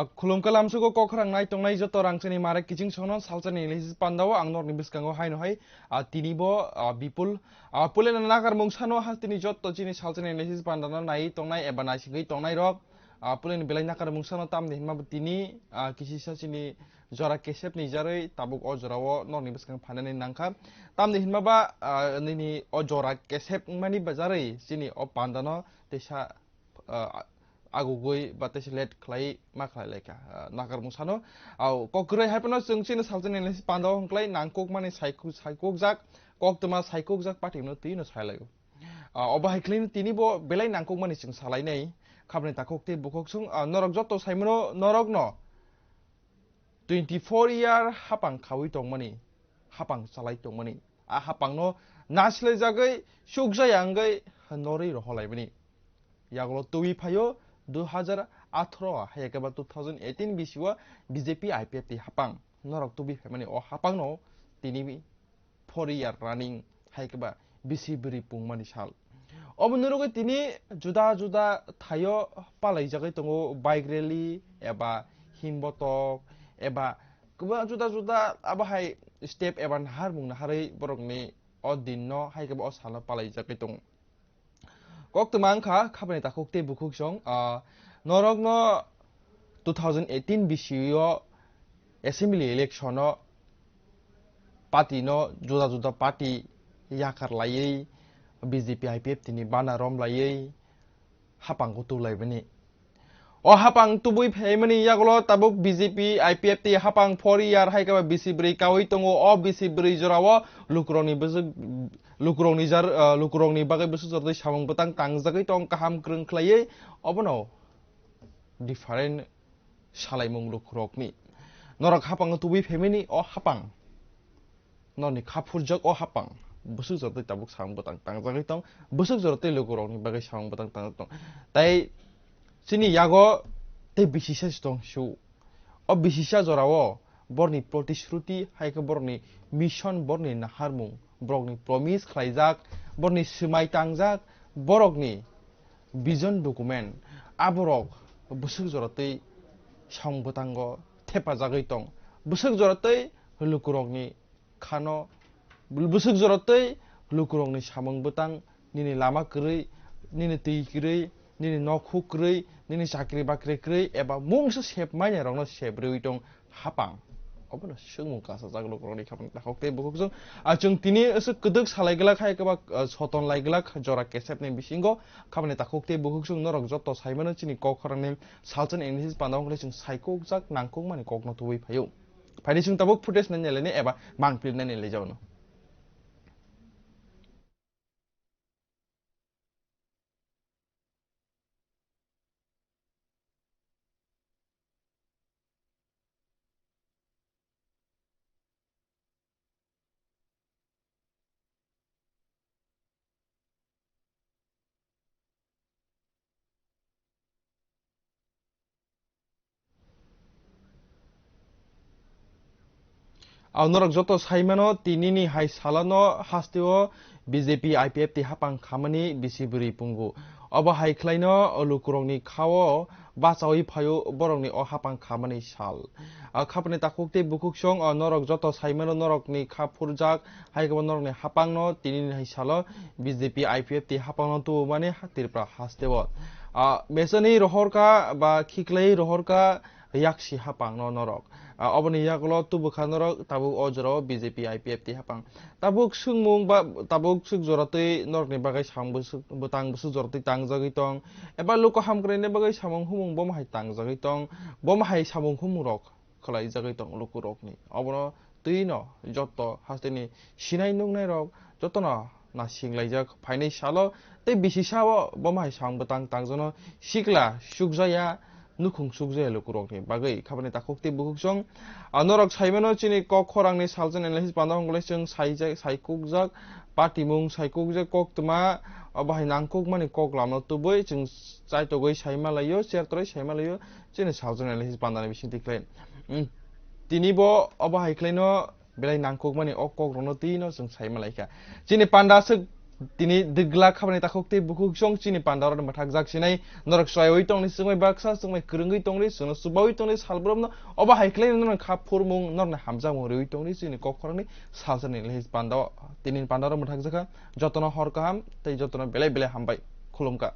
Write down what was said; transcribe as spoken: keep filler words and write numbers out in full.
Khulumkha lamsugo kok khorang nai tongnai joto rangchini mare kiching sono salchani English pandao ang norni bwskango haino hai, ah, tini bo, ah, Bipul, ah, Pulena nagar mungsano hasteni joto chini salchani English pandano nai tongnai eba naisingwi tongnai rok, ah, Puleni belai nagar mungsano tamni hinma bo tini, ah, kisisa chini jora kesep ni jarwi tabuk o jorao norni bwskang phanani nangkha. Tamni hinma ba, ah, nini o jora kesep wngmani bajarwi chini o pandano teisa ah, agugwi ba teisa let khlai ma khlai lai kha, ah, nagar mungsano. Au, kok kwrwi hai phano chwng chini salsa ni panda hwnklai nangkukmani saiku-, saikukjak, koktwma saikukjak party no twi no sai lai o. Ah, obo hai khlai tini bo belai nangkukmani chwng salai nai. Khabni takhuk tei bukhuk sung, ah, norok joto saimano norok no twenty four year hapang khawi tongmani, hapang chalai tongmani. A hapangno nasilai jagwi, sukjaya wngwi norwi roholaimani. Yagulo twi phaio dui hajar atharo hai khe ba two thousand eighteen bisio B J P I P F T hapang. Norok twi phaimani o hapangno tini four year running hai khe ba bisi bwrwi pungmani sal. Obo nurugwi tini juda juda thaio palaijagwi tongo, bike rally eba himbotok eba kwbang juda juda abo hai step eba naharmung naharwi borokni o dinno hai khe bo o salno palaijagwi tongo. Koktwma wngkha khabani takhuk tei bukhuk song, ah, norokno two thousand eighteen bisio assembly election o party no juda juda party yakar laiwi B J P I P F T ni bana rom laiwi hapang kutu laibani. O hapang tubui phaimani yagulo tabuk B J P I P F T hapang four year hai khe ba bisi bwrwi kaui tongo. O bisi bwrwi jorao lukurokni bwswk, lukurokni jar, ah, lukurokni bagwi bwswk jordi samung bwtang tangjagwi tong kaham kwrwng khlaiwi obono different salaimung lukurokni. Norok hapang tubui phaimani o hapang. Norni kha phurjak o hapang. Bwswk jortwi tabuk samung bwtang tangjagwi tong. Bwswk jortwi lukurokni bagwi samung bwtang tangjagwi tong. Tai chini yago tei bisisa se tong su. O bisisa jorao borni protishruti hai khe borni mission, borni naharmung, borokni promise khlaijak, borni swmai tangjak, borokni vision document, aborok bwswk jorotwi samung bwtango thepajagwi tong, bwswk jorotwi lukurokni khano, bwswk jorotwi lukurokni samung bwtang, nini lama kwrwi, nini twi kwrwi, nini nokhuk kwrwi, nini chakri bakri kwrwi, eba mungsa sep mainai rokno sep rwi tong hapang. Obono swngmung kasajak lukurokni khabang takhuk tei bukhuk sung. Ah, chwng tini aswk kwdwk salai glak hai kwbak, ah, soton lai glak jora kesep ni bisingo khabani takhuk tei bukhuk sung norok joto saimano chini kok khorang ni salsa ni English panda wngkhe chwng saikukjak nangkukmani kokno tubui phaio. Phaidi chwng tabuk footage nai nai lainai eba mangpili nai nai lai jao no. Ang norok joto saimano, tinini hai salano hasteo B J P I P F T hapang khamani bisi bwrwi pungu. Obo hai khlaino lukurokni khao bachaui phaio borokni o hapang khamani sal. A khapni takhuk tei bukhuk song, o norok joto saimano, norokni kha phurjak, hai khe bo norokni hapangno tinini hai salo B J P I P F T hapangno tubumani ha Tripura hasteo. A mesani rohorkha ba khiklai rohorkha yaksi hapangno norok. A oboni yagulo tubukha norok tabuk o jorao B J P I P F T hapang. Tabuk swngmung ba tabuk swk joratwi norokni bagwi samung bwswk, bwtang bwswk joratwi tangjagwi tong. Eba luku hamkraini bagwi samung humung bomo hai tangjagwi tong. Bomo hai samung humung rok khwlaijagwi tong lukurokni. Obono twino joto hasteni sinai nuknairok jotono nasinglai jak phainai salo tei bisi sao bomo hai samung bwtang tangjakno sikla sukjaya, nukhung sukjaya lukurokni bagwi khabani takhuk tei bukhuk song. A norok saimano chini kok khorangni salsa ni analysis panda hwnglai chwng saijak, saikukjak, patimung saikukjak koktwma, obo hai nangkukmani kok lamno tubui chwng chaitogwi saima laio, chertorwi saima laio. Chini salsa ni analysis pandani bisingtwi khlai. Mm, tini bo obo hai khlaino belai nangkukmani o kokrokno twino chwng saima laikha. Chini panda aswk Tini digla khabani takhuk tei bukhuk song chini pandao rok mwthakjak sinai, norok chwaiwi tongni, chwngwi baksa, chwngwi kwrwngwi tongni, chwngno chubawi tongni, salbrumno obo hai khlai norokni kha phurmung, norokni hamjakmung riwi tongni chini kok khorokni salsani lehi pandao, tini pandao rok mwthakjakha. Jotono hor kaham tei jotono belai belai hambai, khulumkha.